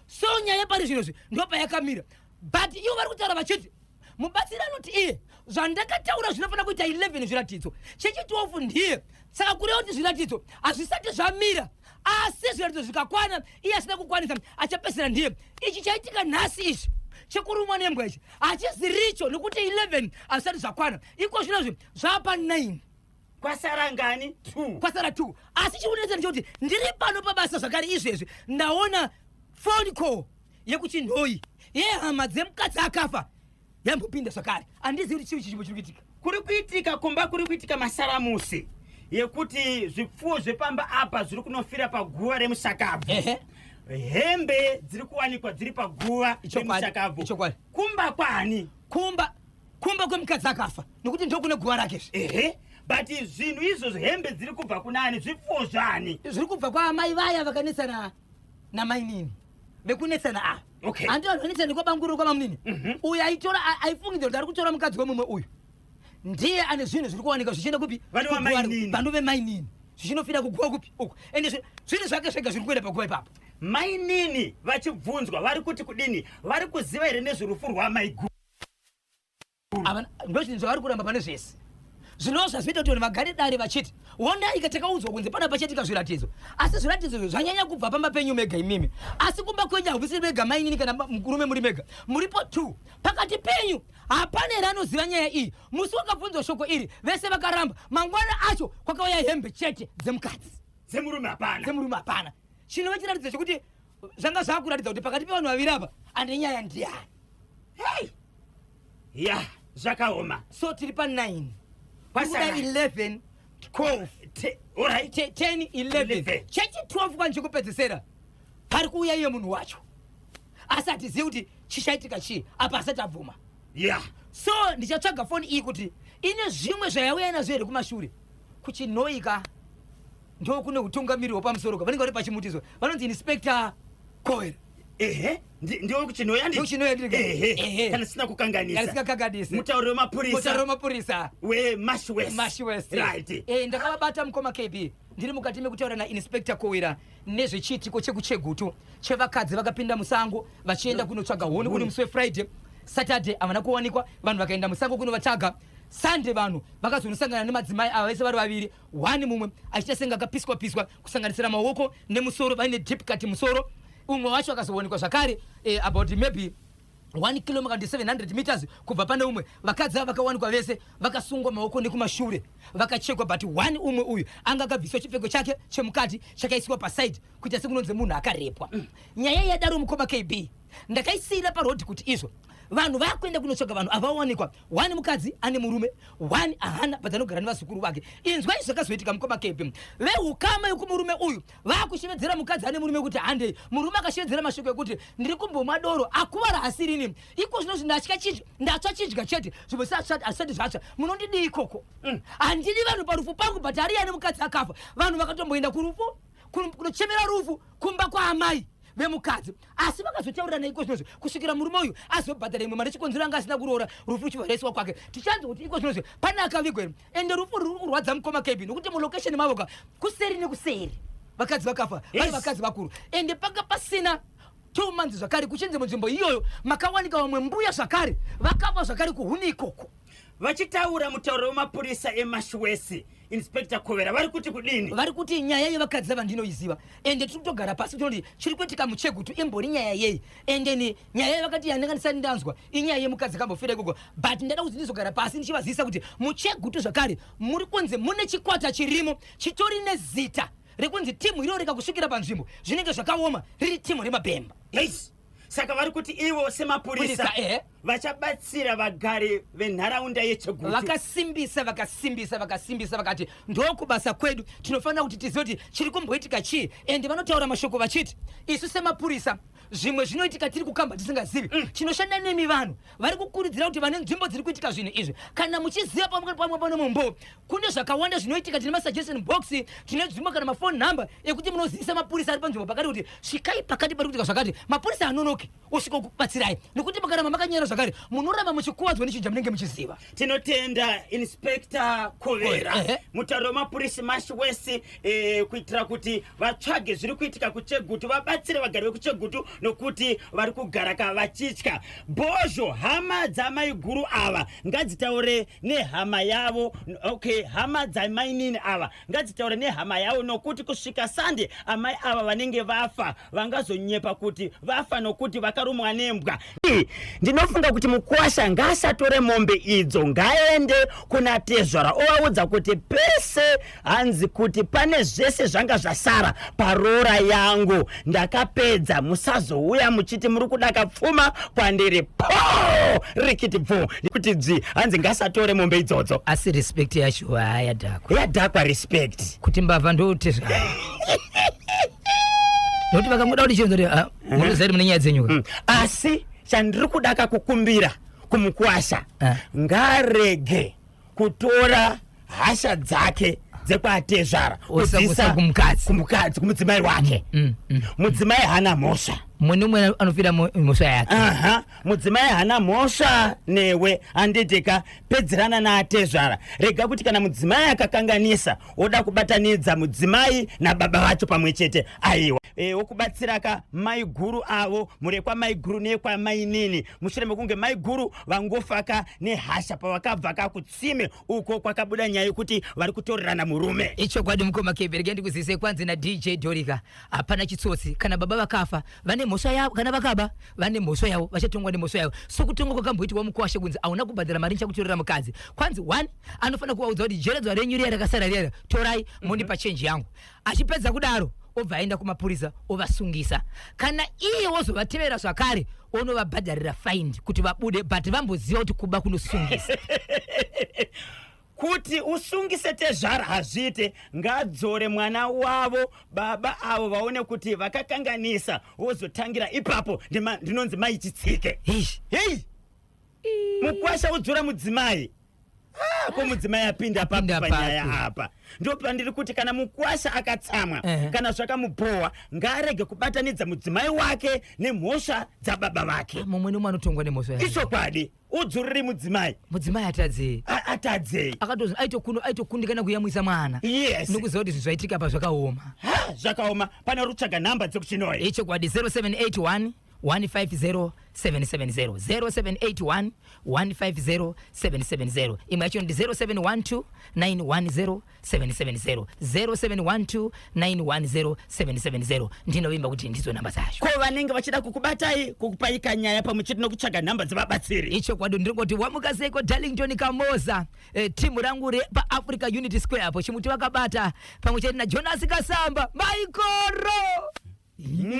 So nyaya pari zvino zvi ndopayakamira, but ivo vari kutaura vachiti mubatsiri anoti iye zvandakataura zvinofanira kuita 11 zviratidzo, chechi 12 ndiye. Saka kureva kuti zviratidzo hazvisati zvamira, asi zviratidzo zvikakwana iye asina kukwanisa achapesera ndiye. Ichi chaitika nhasi ichi chekurumwa nembwa ichi hachiziricho, nekuti 11 hazvisati zvakwana. Iko zvinozvi zvapa 9. Kwasara ngani? 2. Kwasara 2. Asi chikunetsa ndechekuti ndiri pano pabasa zvakare izvezvi ndaona phone call yekuChinhoi yehama dzemukadzi akafa yambopinda zvakare. Handizivi kuti chii chichimbo chiri kuitika. Kuri kuitika kumba, kuri kuitika masaramusi yekuti zvipfuwo zvepamba apa zviri kunofira paguva remushakabvu. Hembe dziri kuwanikwa dziri paguva remushakabvu. Ichokwadi. Kumba kwani? Kumba kwemukadzi akafa, nekuti ndokune guva rake. Ehe, but zvinhu izvozvo, hembe dziri kubva kunani? Zvipfuwo zvani? Zviri kubva kwaamai vaya vakanetsana namainini, vekunetsana ava. Handi vanhu vanetsana nekwabanguru kwamamunini? Uyu aitora, aifungidzira kuti ari kutora mukadzi wemumwe uyu, ndiye ane zvinhu zviri kuwanika zvichienda kupi? Vano vamainini. Vano vemainini, zvichinofira kuguva kupi uku. Ende zvinhu zvake zvega zviri kuenda paguva ipapo. Mainini vachibvunzwa vari kuti kudini? Vari kuziva here nezverufu rwamaiguru? Ndo zvinhu zvavari kuramba pane zvese, zvinova zvazvinoita kuti vanhu vagare dare vachiti hondaika takaudzwa kunzi pana pachatika zviratidzo, asi zviratidzo izvo zvanyanya kubva pamba penyu mega imimi. Asi kumba kwenyu hamusiri mega mainini kana murume muri mega, muripo two. Pakati penyu hapana here anoziva nyaya iyi? Musi wakabvunzwa shoko iri vese vakaramba. Mangwana acho kwakauya hembe chete dzemukadzi. Dzemurume hapana. Dzemurume hapana, chinova chiratidzo chekuti zvanga zvakuratidza kuti pakati pevanhu vaviri apa ane nyaya ndiani. Hey! Ya, zvakaoma. So tiri pa9. Kwasara. Kuda 11, 12. Alright. 10, 11. 11. Chechi 12 kwani chekupedzesera pari kuuya iye munhu wacho, asi hatizivi kuti chichaitika chii apa, asati abvuma. So ndichatsvaga foni iyi kuti ine zvimwe zvayauya nazvo here kumashure. KuChinhoika ndo kune utungamiri hwepamusoro ka, vanenge vari pachimutizo, vanonzi Inspector Coel. Ehe, ndiwo kuChinhoya. NdikuChinhoya ndiri. Ehe. Ehe. Kana sina kukanganisa. Kana sikakanganisi. Mutauri wemapurisa. Mutauri wemapurisa. WeMash West. Mash West. Right. Ndakavabata mukoma KB ndiri mukati mekutaura naInspector Kowera nezvechiitiko chekuChegutu chevakadzi vakapinda musango vachienda kunotsvaga huni kuni musi weFriday. Saturday havana kuwanikwa, vanhu vakaenda musango kunovatsvaga. Sunday vanhu vakazonosangana nemadzimai ava vese vari vaviri, one mumwe achiita senge akapiswa piswa kusanganisira maoko nemusoro, vaine deep cut musoro. Umwe wacho akazowanikwa zvakare about maybe 1 km kana 700 meters kubva pane umwe. Vakadzi ava vakawanikwa vese vakasungwa maoko nekumashure, vakachekwa, but one umwe uyu anga akabviswa chipfeko chake chemukati chakaiswa paside kuita sekunonzi munhu akarepwa. Nyaya yadaro mukoma KB, ndakaisiyira parodhi kuti izvo vanhu vakuenda kunotsvaga vanhu avawanikwa, one mukadzi ane murume, one ahana, but anogara nevazukuru vake. Inzwai zvakazoitika mukoma KB. Veukama yekumurume uyu vakushevedzera mukadzi ane murume kuti handei. Murume akashevedzera mashoko ekuti ndiri kumbomwa doro, akuvara asirini iko zvino ndatya chidya, ndatsva chidya chete, zvimwe hazvisati zvatsva, munondidii ikoko? Handidi vanhu parufu pangu, but ari ane mukadzi akafa. Vanhu vakatomboenda kurufu kunochemera rufu kumba kwaamai vemukadzi, asi vakazotaurirana iko zvinozvi kusvikira murume uyu azobhadhara imwe mari chikonzero anga asina kuroora, rufu ruchivhareswa kwake. Tichanzwa kuti iko zvinozvi pane akavigwa here. Ende rufu ruri kurwadza mukoma KB, nokuti mulocation mavo ka kuseri nekuseri vakadzi vakafa vari vakadzi vakuru. Ende panga pasina 2 months zvakare kuchinzi munzvimbo iyoyo makawanika vamwe mbuya zvakare vakafa zvakare kuhuni ikoko. Vachitaura mutauro wemapurisa eMash West, Inspector Kovera vari kuti kudini? Vari kuti nyaya yevakadzi ava ndinoiziva, ende tiri kutogara pasi tinoti chiri kuitika muChegutu imbori nyaya yei. Ende ni nyaya yavakati yandanga ndisati ndanzwa inyaya yemukadzi akambofira ikoko, but ndada kuti ndizogara pasi ndichivazivisa kuti muChegutu zvakare muri kunzi mune chikwata chirimo chitori nezita rekunzi timu iro rikakusvikira panzvimbo zvinenge zvakaoma, riri timu remabhemba. Yes, saka vari kuti ivo semapurisa Purisa, ehe. Vachabatsira vagari venharaunda yeChegutu. Vakasimbisa, vakasimbisa, vakasimbisa, vakati ndokubasa kwedu, tinofanira kuti tizive kuti chiri kumboitika chii. Ende vanotaura mashoko vachiti isu semapurisa Zvimwe zvinoitika tiri kukamba tisingazivi. Tinoshanda nemi vanhu vari kukurudzira kuti vane nzvimbo dziri kuitika zvinhu izvi, kana muchiziva pamwe pamwe pane mumbo kune zvakawanda zvinoitika, tine masuggestion box, tine nzvimbo kana mafone number ekuti munozivisa mapurisa ari panzvimbo pakati kuti svikai pakati pari kuitika zvakati. Mapurisa anonoki osvika kubatsirai, nekuti mukaramba makanyara zvakare munoramba muchikuvadzwa nechinhu chamunenge muchiziva. Tinotenda Inspector Kovera, mutauri wemapurisa Mash West, kuitira kuti vatsvage zviri kuitika kuChegutu, vabatsire vagari vekuChegutu nokuti vari kugara ka vachitya. Bhozho, hama dzamaiguru ava ngadzitaure nehama yavo. Okay, hama dzamainini ava ngadzitaure nehama yavo, nokuti kusvika Sande amai ava vanenge vafa. Vangazonyepa kuti vafa nokuti vakarumwa nembwa. Ndinofunga kuti mukwasha ngaasatore mombe idzo, ngaende kuna tezvara ovaudza kuti pese hanzi kuti pane zvese zvanga zvasara paroora yangu ndakapedza, musazouya muchiti muri kuda kapfuma kwandiri. Po rikiti bvu kuti dzvi, hanzi ngasatore mombe idzodzo. Asi respect yacho hayadhakwa. Yadhakwa respect. Kuti mbavha ndotezvara, nokuti vakangoda kuti chinzoti, ah, munoziva kuti mune nyaya dzenyu. Asi chandiri kuda kakukumbira kumukwasha, ngaarege kutora hasha dzake dzekwaatezvara Oisa kuisa kumukadzi. Kumukadzi, kumudzimai wake. Mudzimai haana mhosva. Mumwe nemumwe anofira mhosva yake. Aha, mudzimai haana mhosva newe, handitika? Pedzerana naatezvara. Rega kuti kana mudzimai akakanganisa woda kubatanidza mudzimai nababa vacho pamwe chete. Aiwa. Wokubatsira ka maiguru avo, mhuri yekwamaiguru neyekwamainini, mushure mekunge maiguru vangofa ka nehasha pavakabva ka kutsime uko kwakabuda nyaya yekuti vari kutorerana murume. Ichokwadi, mukoma Kebe. Regai ndikuzivise, kwanzi naDJ Dorika, hapana chitsotsi. Kana baba vakafa vane mhosva yavo, kana vakaba vane mhosva yavo, vachatongwa nemhosva yavo, sokutongwa kwakamboitwa mukwashe kunzi hauna kubhadhara mari, nichakutorera mukadzi. Kwanzi one anofanira kuvaudza kuti jeredzwa renyu riya rakasara riya torai mondipa chenji yangu. Achipedza kudaro obva aenda kumapurisa ovasungisa. Kana iye wozovatevera zvakare onovabhadharira faindi kuti vabude, but vamboziva kuti kuba kunosungisa. Kuti usungise tezvara hazviite. Ngadzore mwana wavo baba avo, vaone kuti vakakanganisa, wozotangira ipapo. Ndinonzi Mai Chitsike. Eish. Hei, mukwasha udzora mudzimai. Ah, ko mudzimai apinda papi Apinda panyaya papi? apa? Ndo pandiri kuti kana mukwasha akatsamwa, kana zvakamubhowa, ngaarege kubatanidza mudzimai wake nemhosva dzababa vake. Mumwe nemumwe anotongwa nemhosva yake. Ichokwadi, udzuriri mudzimai. Mudzimai atadzei? Atadzei? Akatozi aitokundikana kuyamwisa mwana. Nokuziva kuti zvinhu zvaitika apa zvakaoma. Ha, zvakaoma. Pane uri kutsvaga nhamba dzekuChinoi. Ichokwadi, 0781 150 770, 0781 150 770. Imwe yacho ndi 0712 910 770, 0712 910 770. Ndinovimba kuti ndidzo namba dzacho. Ko vanenge vachida kukubatai, kukupai kanyaya pamwe chete nokutsvaga nhamba dzevabatsiri? Ichokwadi, ndiri kuti wamuka seiko Darlington Kamoza, timu rangu repaAfrica Unity Square apo, chimuti vakabata pamwe chete naJonas Kasamba Maikoro. Iwe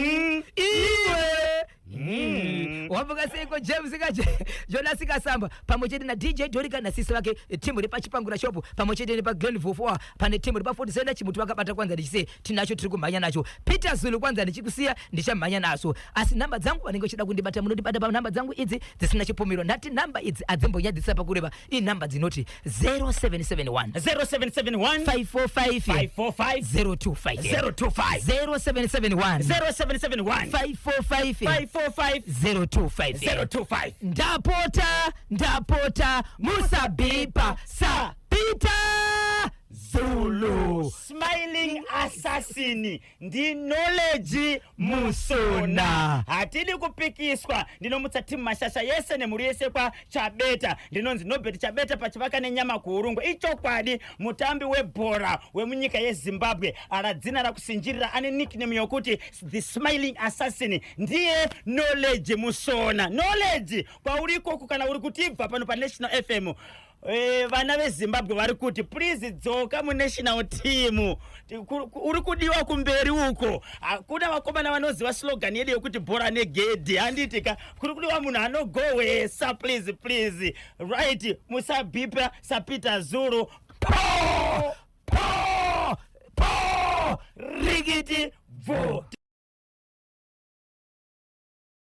wamuka seiko James kaje Jonas Kasamba pamwe chete naDJ Dorika nasisi vake, timu repaChipangura Shop pamwe chete nepaGlenview 4, pane timu repa40 Center, chimuti vakabata. Kwanza ndichise tinacho, tiri kumhanya nacho. Peter Zulu, kwanza ndichikusiya ndichamhanya naso. Asi nhamba dzangu, vanenge vachida kundibata munondibata panhamba dzangu idzi dzisina chipomero. Ndati nhamba idzi hadzimbonyadzisa pakureva, inhamba dzinoti 0771 0771 545 545 025. 025. 0771 0771 545 545 025. 025. Ndapota, ndapota, musabhipa sa Peter Zulu. Smiling Assassin ndi Knowledge Musona. Hatidi kupikiswa. Ndinomutsa timu Mashasha yese nemhuri yese kwa Chabeta. Ndinonzi Nobert Chabeta pachivaka nenyama kuUrungwe. Ichokwadi, mutambi webhora wemunyika yeZimbabwe aradzina rakusinjirira ane nickname yokuti the Smiling Assassin ndiye Knowledge Musona. Knowledge, kwauri ikoko, kana uri kutibva pano paNational FM, vana veZimbabwe vari kuti please dzoka munational team. Uri kudiwa kumberi uko. Hakuna vakomana vanoziva slogan yedu yekuti bhora negedhi, handiti ka? Kuri kudiwa munhu anogohwesa. Please, please. Right, musabhipa saPeter Zulu. Po po po, rikiti bvu.